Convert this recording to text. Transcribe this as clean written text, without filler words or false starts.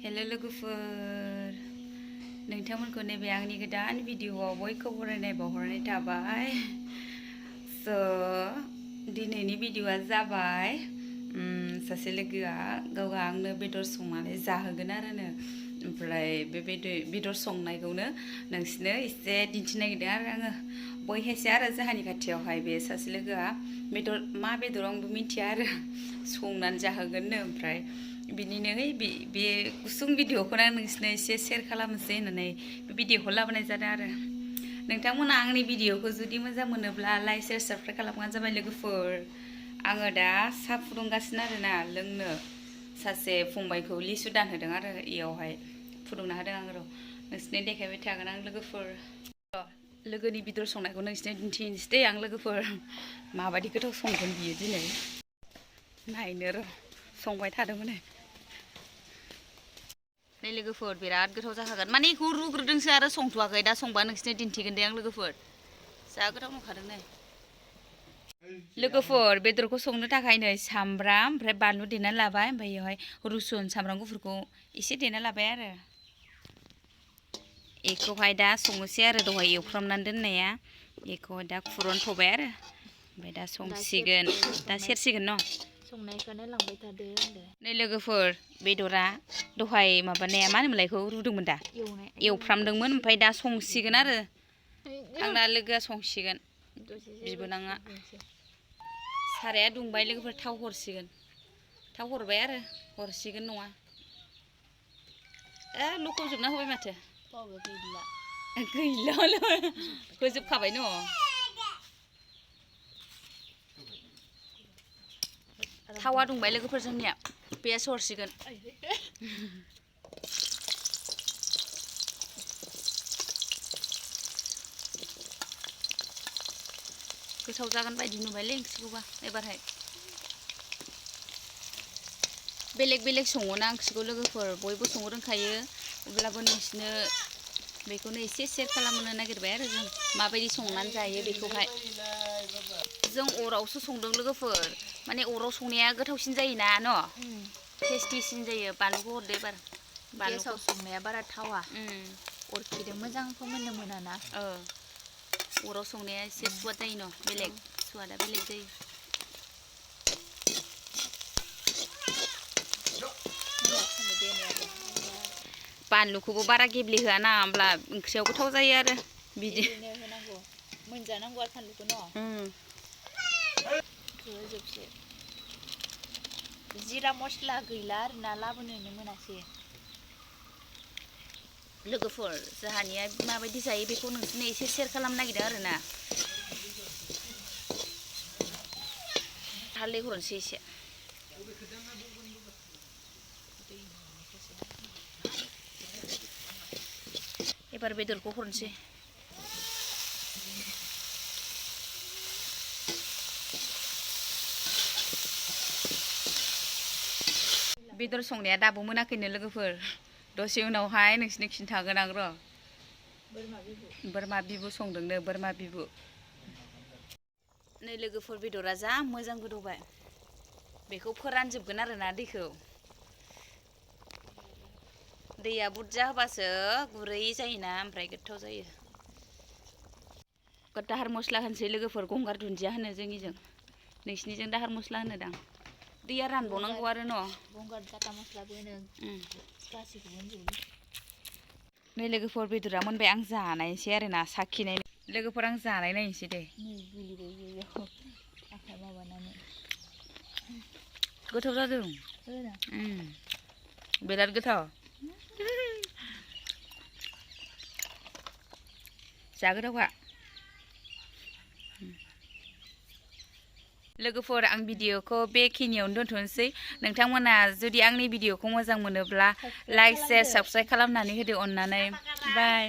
hello लोगोफोर नोंथांमोनखौ नैबे आंनि गोदान भिडिअआव बयखौबो बरायनाय बावहरनाय थाबाय स' दिनैनि भिडिअआ जाबाय सासे लोगोआ गावहा आंनो बेदर संनानै जाहोगोन आरोनो ओमफ्राय बे बेदर संनायखौनो नोंसिनो एसे दिन्थिनो नागिरदों आरो आङो बयहायसो आरो जोंहानि खाथियावहाय बे सासे लोगोआ मा बेदर आंबो मिथिया आरो संनानै जाहोगोननो ओमफ्राय बिनिनो बे गुसुं भिडिअखौनो आं नोंसिनो एसे शेयार खालामनोसै होननानै बे भिडिअखौ लाबोनाय जादों आरो नोंथांमोना आंनि भिडिअखौ जुदि मोजां मोनोब्ला लाइक शेयार साबस्क्राइब खालामबानो जाबाय लोगोफोर आङो दा साहा फुदुंगासिनो आरोना लोंनो सासे फंबायखौ लिसु दानहोदों आरो इयावहाय फुदुंना होदों आं र' नोंसिनो देखायबाय थागोन आं लोगोफोर लोगोनि बेदर संनायखौ नोंसिनो दिन्थिनोसै दे आं लोगोफोर माबायदि गोथाव संगोन बियो दिनै नायनो र' संबाय थादोंमोन नै लोगोफोर बिराद गोथाव जाखागोन माने इखौ रुग्रोदोंसो आरो संथ'वाखै दा संबा नोंसिनो दिन्थिगोन दे आं लोगोफोर जा गोथाव नुखादों नै लोगोफोर बेदरखौ संनो थाखाय नै सामब्राम ओमफ्राय बानलु देनानै लाबाय ओमफ्राय इयावहाय रुसुन सामब्राम गुफुरखौ एसे देना लाबाय आरो बेखौहाय दा संनोसै आरो दहाय एवफ्रामनानै दोननाया बेखौहाय दा खुरनथ'बाय आरो ओमफ्राय दा संसिगोन दा सेरसिगोन न' संनायखौनो लांबाय थादो होनदो नै लोगोफोर बेदरा दहाय माबानाया मा होनोमोनलाय बेखौ रुदोंमोन दा एवफ्रामदोंमोन ओमफ्राय दा संसिगोन आरो आंना लोगोआ संसिगोन बिबोनाङा साराया दुंबाय लोगोफोर थाव हरसिगोन थाव हरबाय आरो हरसिगोन नङा लुखबजोबना होबाय माथो गैला होजोबखाबाय न' थावा दुंबाय लोगोफोर जोंनिया पियास हरसिगोन गोथाव जागोन बायदि नुबायलै ओंख्रिखौबा एबारहाय बेलेग सङोना ओंख्रिखौ लोगोफोर बयबो संनो रोंखायो अब्लाबो नोंसिनो बेखौनो एसे शेयार खालामनो नागिरबाय आरो जों माबायदि संनानै जायो बेखौहाय जों अरावसो संदों लोगोफोर माने अराव संनाया गोथावसिन जायोना न' टेस्टिसिन जायो बानलुखौ हरदो एबार गेसाव संनाया बारा थावा अरखिदों मोजां फोमोननो मोनाना अराव संनाया एसे सुवाद जायो न' बेलेग सुवादा बेलेग जायो बानलुखौबो बारा गेब्लेहोआ ना होमब्ला ओंख्रियाव गोथाव जायो आरो बिदि होनांगौ मोनजानांगौ आरो फानलुखौ न' जोबसे जिरा मस्ला गैला आरोना लाबोनोनो मोनासै लोगोफोर जोंहानिया माबायदि जायो बेखौ नोंसोरनो एसे शेयार खालामनो नागिरदों आरोना हालदै हरनोसै एसे एबार बेदरखौ हरनोसै बेदर संनाया दाबो मोनाखैनो लोगोफोर दसे उनावहाय नोंसिनो खिन्थागोन आं र' बोरमा बिबु संदोंनो बोरमा बिबु नै लोगोफोर बेदरा जा मोजां गोदौबाय बेखौ फोरानजोबगोन आरोना दैया बुरजा होबासो गुरै जायोना ओमफ्राय गोथाव जायो दाहार मस्ला होनसै लोगोफोर गंगार दुन्दिया होनो जोंनिजों नोंसिनिजों दाहार मस्ला होनोदां दैया रानबावनांगौ आरो न' गंगार जाथा मस्लाबो होनो गासैखौबो होनजोबो नै लोगोफोर बेदरा मोनबाय आं जानायसै आरोना साखिनाय लोगोफोर आं जानाय नायनोसै दे आखाइ माबानानै गोथाव जादों बिराद गोथाव जा गोथावखा लोगोफोर आं भिडिअखौ बेखिनियावनो दोनथ'नोसै नोंथांमोना जुदि आंनि भिडिअखौ मोजां मोनोब्ला लाइक शेयार साबस्क्राइब खालामनानै होदो अननानै बाय